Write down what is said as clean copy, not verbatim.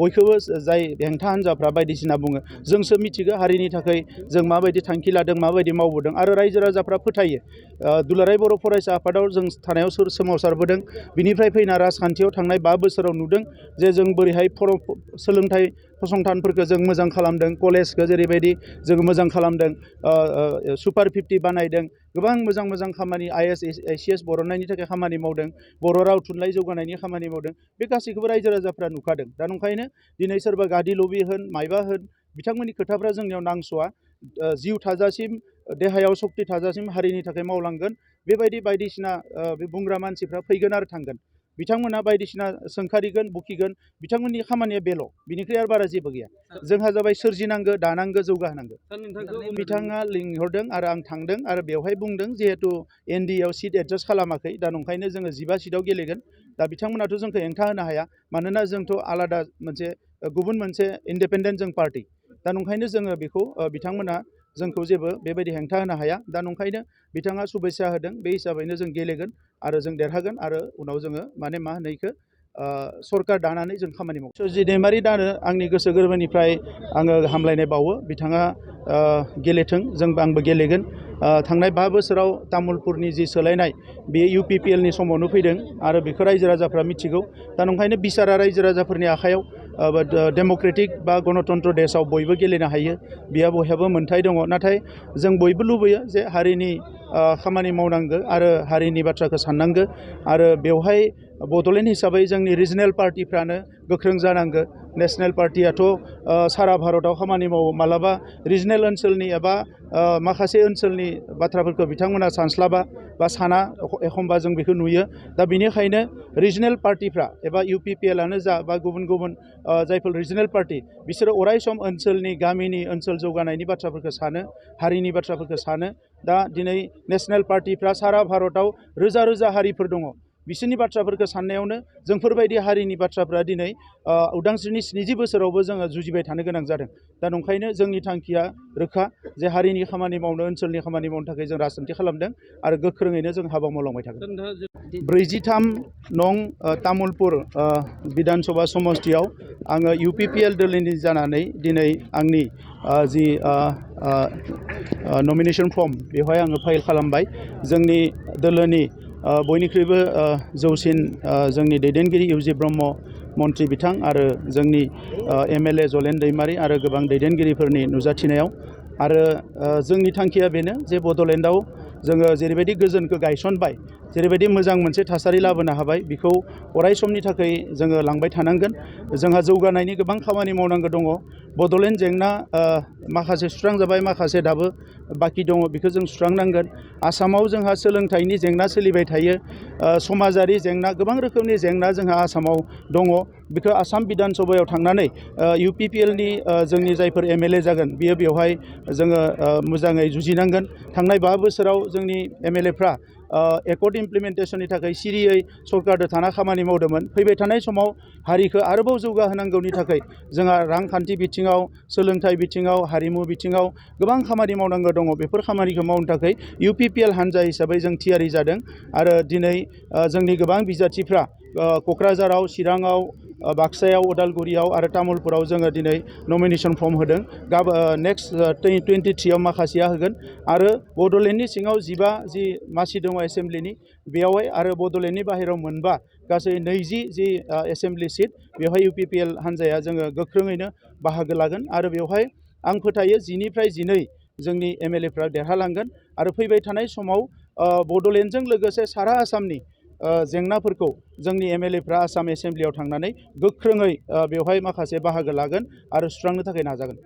बयखौबो जाय हेंथा हान्जाफ्रा बायदिसिना बुङो जोंसो मिथिगौ हारिनि थाखाय जों माबायदि थांखि लादों माबायदि मावबोदों आरो रायजो राजाफ्रा फोथायो दुलाराय बर' फरायसा आफादाव जों थानायाव सोमावसारबोदों बिनिफ्राय फैना राजखान्थियाव थांनाय 5 बोसोराव नुदों जे जों बोरैहाय सोलोंथाइ फसंथानफोरखौ जों मोजां खालामदों कलेजखौ जेरैबायदि जों मोजां खालामदों सुपार 50 बानायदों गोबां मोजां खामानि IAS ICS बरननायनि थाखाय खामानि मावदों बर' राव थुनलाइ जौगानायनि खामानि मावदों बे गासैखौबो रायजो राजाफ्रा नुखादों दा नंखायनो दिनै सोरबा गादि लबि होन मायबा होन बिथांमोननि खोथाफ्रा जोंनियाव नांस'आ जिउ थाजासिम देहायाव शक्ति थाजासिम हारिनि थाखाय मावलांगोन बेबायदि बायदिसिना बे बुंग्रा मानसिफ्रा फैगोन आरो थांगोन बिथांमोना बायदिसिना सोंखारिगोन बुखिगोन बिथांमोननि खामानिया बेल' बिनिख्रुइ आरो बारा जेबो गैया जोंहा जाबाय सोरजिनांगौ दानांगौ जौगाहोनांगौ बिथाङा लिंहरदों आरो आं थांदों आरो बेवहाय बुंदों जिहेतु ND आव सिट एडजास्ट खालामाखै दा नंखायनो जोङो 15 सिटआव गेलेगोन दा बिथांमोनाथ' जोंखौ हेंथा होनो हाया मानोना जोंथ' आलादा गुबुन मोनसे इन्डिपेन्डेन्ट जों पार्टि दा नंखायनो जोङो बेखौ बिथांमोना जोंखौ जेबो बेबायदि हेंथा होनो हाया दा नंखायनो बिथाङा शुभेच्छा होदों बे हिसाबैनो जों गेलेगोन आरो जों देरहागोन आरो उनाव जोङो मा होनो इखो सरकार दानानै जों खामानि मावो सोरजि दैमारि दानो आंनि गोसो गोरबोनिफ्राय आङो हामलायनाय बावो बिथाङा गेलेथों आंबो गेलेगोन थांनाय 5 बोसोराव तामुलपुरनि जि सोलायनाय बे UPPL नि समावनो फैदों आरो बेखौ रायजो राजाफ्रा मिथिगौ दा नंखायनो बिसारा रायजो राजाफोरनि आखायाव डेम'क्रेटिक बा गणतन्त्र देशआव बयबो गेलेनो हायो बिहा बयहाबो मोन्थाय दङ नाथाय जों बयबो लुबैयो जे हारिनि खामानि मावनांगौ आरो हारिनि बाथ्राखौ साननांगौ आरो बेवहाय बड'लेण्ड हिसाबै जोंनि रिजनेल पार्टिफ्रानो गोख्रों जानांगौ नेशनेल पार्टियाथ' सारा भारतआव खामानि मावो मालाबा रिजनेल ओनसोलनि एबा माखासे ओनसोलनि बाथ्राफोरखौ बिथांमोना सानस्लाबा बा साना एखमबा जों बेखौ नुयो दा बेनिखायनो रिजनेल पार्टिफ्रा एबा UPPL आनो जा बा गुबुन जायफोर रिजनेल पार्टि बिसोरो अरायसम ओनसोलनि गामिनि ओनसोल जौगानायनि बाथ्राफोरखौ सानो हारिनि बाथ्राफोरखौ सानो दा दिनै नेशनेल पार्टिफ्रा सारा भारतआव रोजा हारिफोर दङ बिसोरनि बाथ्राफोरखौ साननायावनो जोंफोरबायदि हारिनि बाथ्राफ्रा दिनै उदांस्रिनि 70 बोसोरावबो जोङो जुजिबाय थानो गोनां जादों दा नंखायनो जोंनि थांखिया रोखा जे हारिनि खामानि मावनो ओनसोलनि खामानि मावनो थाखाय जों राजखान्थि खालामदों आरो गोख्रोङैनो जों हाबा मावलांबाय थागोन 43 नं तामुलपुर बिधान सभा समष्टियाव आङो UPPL दोलोनि जानानै दिनै आंनि जि नमिनेशन फर्म बेवहाय आङो फाइल खालामबाय जोंनि दोलोनि बयनिख्रुइबो जौसिन जोंनि दैदेनगिरि UG ब्रह्म मन्त्रि बिथां आरो जोंनि MLA जलेन दैमारि आरो गोबां दैदेनगिरिफोरनि नुजाथिनायाव आरो जोंनि थांखिया बेनो जे बड'लेण्डआव जोङो जेरैबायदि गोजोनखौ गायसनबाय जेरैबायदि मोजां मोनसे थासारि लाबोनो हाबाय बेखौ अराय समनि थाखाय जोङो लांबाय थानांगोन जोंहा जौगानायनि गोबां खामानि मावनांगौ दङ बड'लेण्ड जेंना माखासे सुस्रांजाबाय माखासे दाबो बाखि दङ बेखौ जों सुस्रांनांगोन आसामाव जोंहा सोलोंथाइनि जेंना सोलिबाय थायो समाजारि जेंना गोबां रोखोमनि जेंना जोंहा आसामाव दङ बेखौ आसाम बिधान सभायाव थांनानै UPPL नि जोंनि जायफोर MLA जागोन बियो बेवहाय जोङो मोजाङै जुजिनांगोन थांनाय 5 बोसोराव जोंनि MLAफ्रा एकर्ड इमप्लिमेन्टेसननि थाखाय सिरियै सरकारजों थाना खामानि मावदोंमोन फैबाय थानाय समाव हारिखौ आरोबाव जौगाहोनांगौनि थाखाय जोंहा रांखान्थि बिथिङाव सोलोंथाइ बिथिङाव हारिमु बिथिङाव गोबां खामानि मावनांगौ दङ बेफोर खामानिखौ मावनो थाखाय UPPL हान्जा हिसाबै जों थियारि जादों आरो दिनै जोंनि गोबां बिजाथिफ्रा क'क्राझाराव चिराङाव बाक्सायाव उदालगुरियाव आरो तामुलपुराव जोङो दिनै नमिनेशन फर्म होदों नेक्स्ट 23आव माखासेया होगोन आरो बड'लेण्डनि सिङाव 15 जि मासि दङ एसेम्ब्लिनि बेयावहाय आरो बड'लेण्डनि बाहेरायाव मोनबा गासै 20 जि एसेम्ब्लि सिट बेवहाय UPPL हान्जाया जोङो गोख्रोङैनो बाहागो लागोन आरो बेवहाय आं फोथायो 10 निफ्राय 12 जोंनि MLAफ्रा देरहालांगोन आरो फैबाय थानाय समाव बड'लेण्डजों लोगोसे सारा आसामनि जेंनाफोरखौ जोंनि MLAफ्रा आसाम एसेम्ब्लियाव थांनानै गोख्रोङै बेवहाय माखासे बाहागो लागोन आरो सुस्रांनो थाखाय नाजागोन